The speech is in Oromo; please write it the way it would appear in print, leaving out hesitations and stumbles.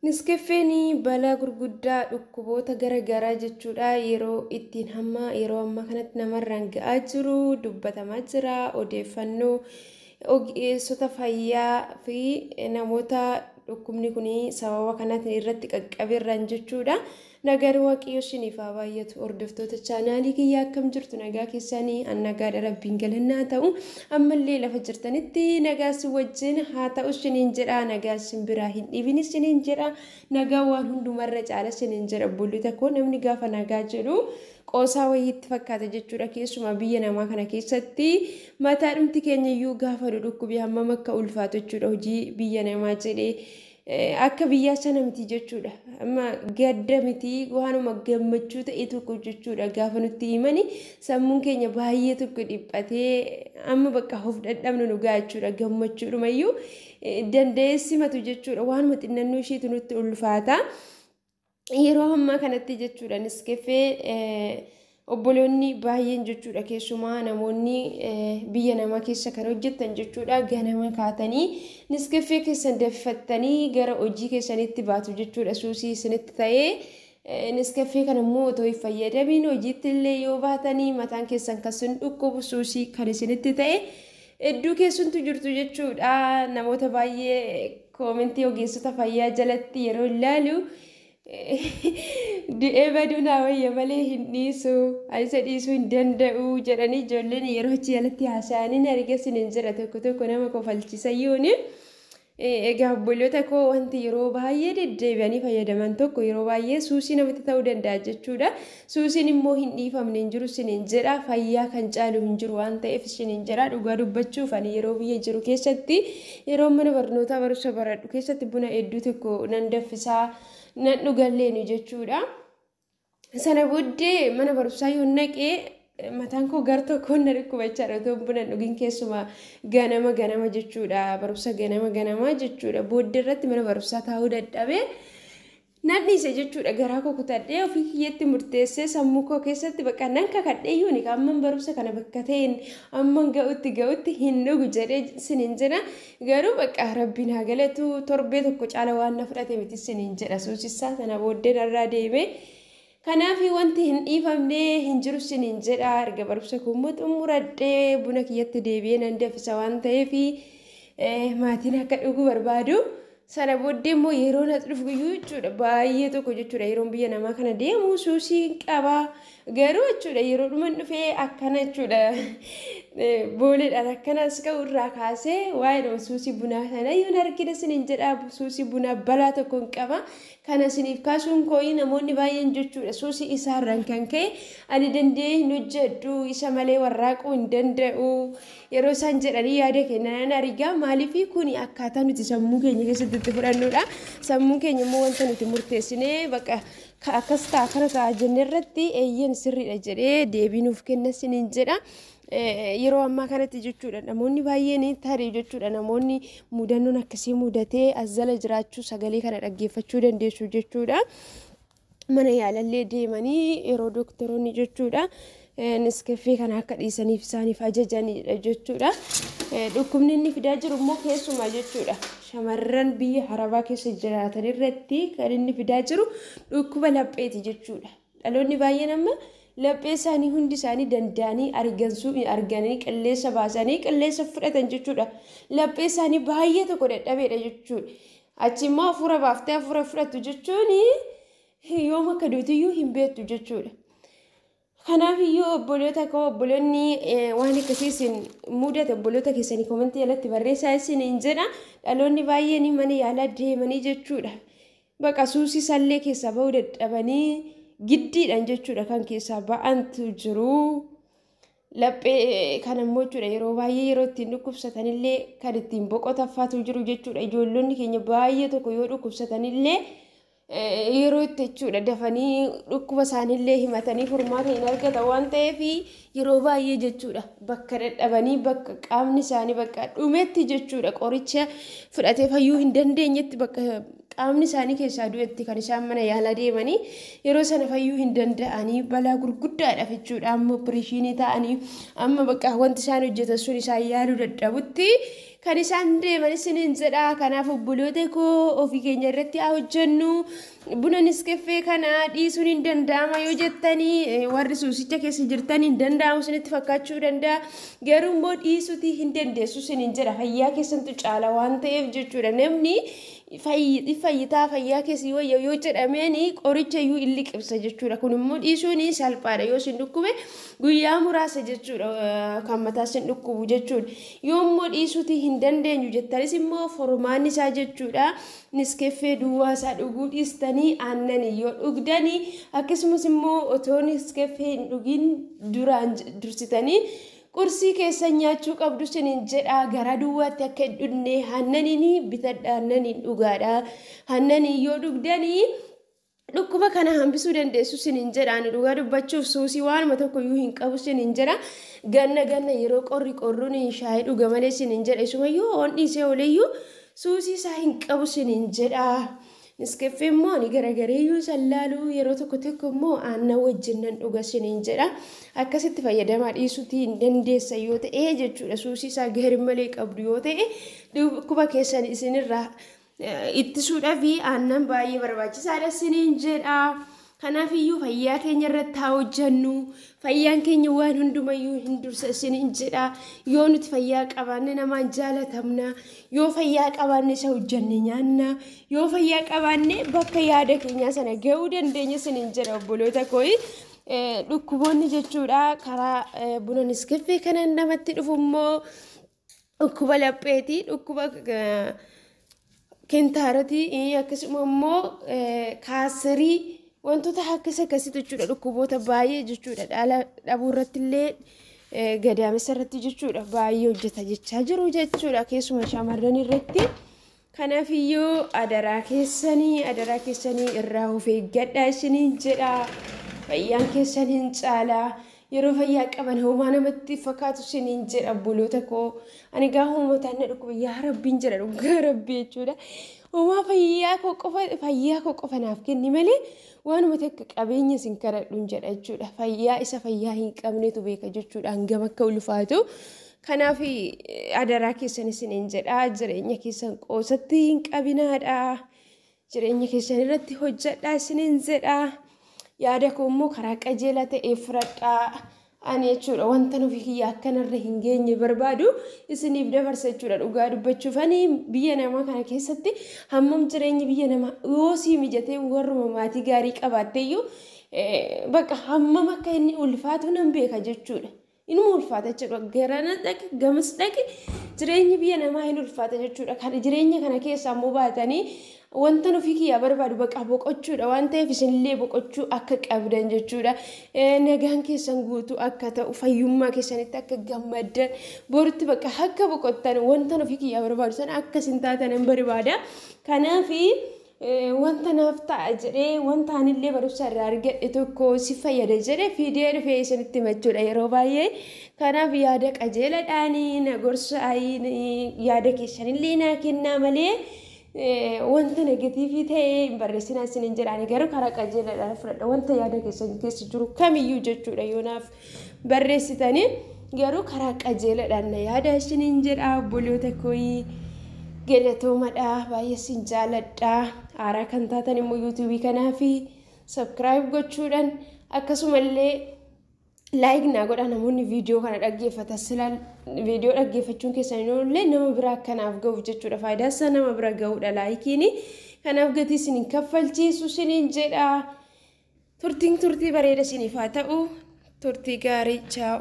Niskeffeen balaa gurguddaa dhukkuboota garaagaraa jechuudha yeroo ittiin hamma yeroo ammaa kanatti namarraan ga'aa jiru dubbatamaa jira. Odeeffannoo ogeessota fayyaa fi namoota dhukkubni kun sababa kanaatiin irratti qaqqabeerraan jechuudha. Nagaan Waaqayyo isiniif haa baay'atu. Hordoftoota chaanaalii kiyyaa, akkam jirtu? Nagaa keessanii? An nagaadha, Rabbiin galannaa ta'u. Ammallee lafa jirtanitti nagaa si wajjin haa ta'u isiniin jedha. Nagaa isin biraa hin dhibin isiniin jedha. Nagaa waan hundumarra caala isiniin jedha. Obboloota koo, namni gaafa nagaa jedhu qoosaa wayiitti fakkaata jechuudha. Keessumaa biyya namaa kana keessatti mataa dhumti keenya iyyuu gaafa dhukkubi hammam akka ulfaatu jechuudha. Hojii biyya namaa jedhee akka biyyaa sana miti jechuudha. Amma gadda miti, waanuma gammachuu ta'e tokko jechuudha gaafa nutti himani sammuun keenya baay'ee tokko dhiphatee amma bakka of dadhabnu nu ga'a jechuudha. Gammachuudhumayyuu danda'ee simatu jechuudha. Waanuma xinnannoo isheetu nutti ulfaata. Yeroo ammaa kanatti jechuudha Niskeffee obboloonni baay'een jechuudha, keessumaa namoonni biyya namaa keessa kan hojjetan jechuudha, ganama kaatanii Niskeffee keessan danfifattanii gara hojii keessanitti baatu jechuudha. Suusii isinitti ta'ee Niskeffee kana immoo otoo hin fayyadamiin hojiitti illee yoo baatanii mataan keessan kan isin dhukkubu, suusii kan isinitti ta'e hedduu keessantu jirtu jechuudha. Namoota baay'ee koomentii ogeessota fayyaa jalatti yeroo ilaalu, "Du'ee baduu naa wayya malee hin dhiisu, ani isa dhiisuu hin danda'u" jedhanii ijoolleen yeroo achi jalatti haasa'anii arga isiniin jedha. Tokko tokko nama kofalchisayyuuni. Egaa obboloota koo, wanti yeroo baay'ee deddeebi'anii fayyadaman tokko yeroo baay'ee suusii namatti ta'uu danda'a jechuudha. Suusiin immoo hin dhiifamne hin jiru isiniin jedha. Fayyaa kan caalu hin jiru waan ta'eef isiniin jedha. Dhugaa dubbachuuf ani yeroo biyya jiru keessatti, yeroo mana barnootaa barumsa baradhu keessatti buna hedduu tokko nan danfisaa, nan dhugalleenu jechuudha. Sana booddee mana barumsaa yoo naqee mataan koo gar tokkoon na dhukkubachaadha otoo buna dhugin, keessumaa ganama ganama jechuudha, barumsa ganama ganamaa jechuudha. Booddee irratti mana barumsaa taa'uu dadhabee nan dhiise jechuudha. Garaa koo kutadhee ofii kiyyatti murteessee sammuu koo keessatti bakka nan kakadhee yuuni amman barumsa kana bakka ta'een amman ga'utti ga'utti hin dhugu jedhee sinin jedha. Garuu bakka Rabbiin haa galatu, torbee tokko caala waan na fudhate miti sinin jedha. Suusissaa sana booddee narraa deeme. Kanaaf wanti hin dhiifamne hin jiru sinin jedha. Erga barumsa koo immoo xumuradhee buna kiyyatti deebi'ee nan danfisa waan ta'eef maatiin akka dhugu barbaadu. Sana booddee immoo yeroo na dhufu iyyuu jechuudha baay'ee tokko jechuudha, yeroon biyya namaa kana deemu suusii qaba. Garuu jechuudha yeroo dhuman dhufee akkana jechuudha booleedhaan akkanas ka'u irraa kaasee waa'ee suusii bunaa sana yoon argina isiniin jedha. Suusii bunaa balaa tokko hin qaba. Kana isiniif kaasuun koo'ii namoonni baay'een jechuudha suusii isaarraan kan ka'e ani danda'ee hin hojjedhu, isa malee warraaquu hin danda'u yeroo isaan jedhanii yaada kennan argaa. Maaliif? Kuni akkaataa nuti sammuu keenya keessatti itti fudhannudha. Sammuun keenya immoo wanta nuti murteessinee bakka akkas ta'a, kana ta'a jenne irratti eeyyan sirriidha jedhee deebii nuuf kenna isiniin jedha. Yeroo ammaa kanatti jechuudha namoonni baay'een tarii jechuudha namoonni mudannoon akkasii mudatee as jala jiraachuu sagalee kana dhaggeeffachuu dandeessu jechuudha. Mana yaalallee deemanii yeroo doktoroonni jechuudha Niskeffee kana akka dhiisaniif isaaniif ajajanidha jechuudha. Dhukkubni inni fidaa jiru immoo keessumaa jechuudha shamarran biyya Arabaa keessa jiraatan irratti kan inni fidaa jiru dhukkuba lapheeti jechuudha. Dhaloonni baay'een amma laphee isaanii hundi isaanii danda'anii argansuu arganii qilleensa baasanii qilleensa fudhatan jechuudha. Laphee isaanii baay'ee tokko dadhabeedha jechuudha. Achi immoo hafuura baaftee hafuura fudhattu jechuun yoom akka duutiyyuu hin beektu jechuudha. Kanaaf iyyuu obboloota koo, obboloonni waan akkasii isin mudate obboloota keessanii koomentii jalatti barreessaa isiniin jedha. Dhaloonni baay'een mana yaalaa deemanii jechuudha. Bakka suusii sallee keessaa bahuu dadhabanii giddiidhaan jechuudha kan keessaa ba'antu jiru. Laphee kana immoo jechuudha yeroo baay'ee yeroo ittiin dhukkubsatanillee kan ittiin boqotaffaatu jiru jechuudha. Ijoollonni keenya baay'ee tokko yoo dhukkubsatanillee yeroo itti jechuudha dafanii dhukkuba isaaniillee himatanii furmaata hin argatan waan ta'eef yeroo baay'ee jechuudha bakka dadhabanii, bakka qaamni isaanii bakka dhumetti jechuudha, qoricha fudhatee fayyuu hin dandeenyetti bakka Qaamni isaanii keessaa du'etti kan isaan mana yaalaa deemanii yeroo sana fayyuu hin danda'anii balaa gurguddaadha jechuudha. Amma opereeshinii ta'anii amma bakka wanti isaan hojjetan sun isaan yaaluu dadhabutti kan isaan deeman isiniin jedha. Kanaaf obboloota koo, ofii keenya irratti haa hojjennu. Buna Nescafé kana dhiisuun hin danda'ama yoo jettanii, warri suusicha keessa jirtan hin danda'amu isinitti fakkaachuu danda'a. Garuu immoo dhiisuutii hin dandeessu isiniin jedha. Fayyaa keessantu caala waan ta'eef jechuudha. Namni fayyitaa fayyaa keessi yoo jedhameen qoricha iyyuu hin liqimsa jechuudha. Kun immoo dhiisuun salphaadha. Yoo isin dhukkube guyyaa muraasa jechuudha kan mataa isin dhukkubu jechuudha. Yoo immoo dhiisuutii hin dandeenyu jettanis immoo furmaanni isaa jechuudha. Nescafé duwwaa isaa dhuguu dhiistanii aannan yoo dhugdanii, akkasumas immoo otoo Nescafé hin dhugin duraan dursitanii qursii keessan nyaachuu qabdu isiniin jedha. Gara duwwaatti akka hin dhugne aannaniin bitadha, aannaniin dhugaadha. Aannaniin yoo dhugdanii dhukkuba kana hambisuu dandeessu isiniin jedha. Ani dhugaa dubbachuuf suusii waanuma tokko iyyuu hin qabu isiniin jedha. Ganna ganna yeroo qorri qorruun shaayii dhuga malee isiniin jedha. Isumayyuu hoon dhiisee ooleyyuu suusii isaa hin qabu isiniin jedha. Nescafé immoo ani garagareeyyuu sallaaluu yeroo tokko tokko immoo aannan wajjin nan dhuga isiniin jedha. Akkasitti fayyadamaa dhiisuutii hin dandeessa yoo ta'e jechuudha. Suusii isaa gaarii malee qabdu yoo ta'e, dhukkuba keessan isinirraa ittisuudhaaf aannan baay'ee barbaachisaadha isiniin jedha. Kanaaf iyyuu fayyaa keenya irratti haa hojjennu. Fayyaan keenya waan hundumayyuu hin dursa isiniin jedha. Yoo nuti fayyaa qabaanne namaan jaalatamna. Yoo fayyaa qabaanne isa hojjenne nyaanna. Yoo fayyaa qabaanne bakka yaada keenyaa sana ga'uu dandeenya isiniin jedha, obboloota kooyi. Dhukkuboonni jechuudha karaa buna Nescafé kanan namatti dhufu immoo dhukkuba lapheeti, dhukkuba kentaarotii, akkasuma immoo kaansarii, wantoota akkas akkasiitu jechuudha. Dhukkuboota baay'ee jechuudha, dhala dhabuu irratti illee, gadaamessa irratti jechuudha, baay'ee hojjeta jechaa jiru jechuudha, keessuma shamarran irratti. Kanaafiyyuu adaraa keessanii, adaraa keessanii irraa of eeggadhaa isiniin jedha. Fayyaan keessan hin caalaa. Yeroo fayyaa qaban homaa namatti fakkaatu isiniin jedha, obboloota koo. Ani gaafa uumataan na dhukkuba yaa rabbiin jedha, dhugaa rabbii jechuudha. Homaa fayyaa koo qofa naaf kenni malee waanuma takka qabeenya isin kadhadhuun jedha jechuudha. Fayyaa isa fayyaa hin qabnetu beeka jechuudha hangam akka ulfaatu. Kanaaf adaraa keessan isiniin jedha, jireenya keessan qoosatti hin qabinaadha. Jireenya keessan irratti hojjedhaa isiniin jedha. Yaada koo immoo karaa qajeelaa ta'ee fudhadhaa. Ani jechuudha wanta nufi kiyya akkanarra hin geenye barbaadu isiniif dabarsa jechuudha. Dhugaa dubbachuuf ani biyya namaa kana keessatti hammam jireenyi biyya namaa yoo sii mijatee warruma maatii gaarii qabaatteeyyuu bakka hammam akka inni ulfaatu nan beeka jechuudha. Inuma ulfaata jechuudha. Garana dhaqi, gamas dhaqi, jireenyi biyya namaa hin ulfaata jechuudha. Kan jireenya kana keessaa immoo baatanii wanta nufi kiyyaa barbaadu baqa boqochuudha waan ta'eef isinillee boqochuu akka qabdan jechuudha. Nagaan keessan guutuu akka ta'u, fayyummaa keessanitti akka gammaddan, borutti bakka akka boqottan, wanta nufi kiyyaa barbaadu sana akka isin taatan hin barbaada. Kanaafi wanta naaf ta'a jedhee, wanta anillee barumsa irraa argadhe tokko si fayyada jedhee fidee dhufee isinitti himachuudha yeroo baay'ee. Kanaaf yaada qajeeladhaanii na gorsaa, yaada keessanillee naa kennaa malee wanta negative ta'e hin barreessinaa isiniin jedhaani. Garuu karaa qajeeladhaan fudhadha wanta yaada keessan keessa jiru kamiyyuu jechuudha. Yoo naaf barreessitanii garuu karaa qajeeladhaan na yaada isiniin jedha, obboloota kooyii. Galatoomadha, baay'ee isin jaaladha. Haaraa kan taatan immoo YouTubeii kanaa fi subscribe gochuudhaan akkasumallee like naa godha. Namoonni viidiyoo kana dhaggeeffatan sila viidiyoo dhaggeeffachuun keessan illee nama biraa akkanaaf ga'uuf jechuudha. Faayidaa isaa nama bira ga'uudha likeiin. Kanaaf gatii isin hin kaffalchiisu isiniin jedha. Turtiin turtii bareeda isiniif haa ta'u. Turtii gaarii, ciao.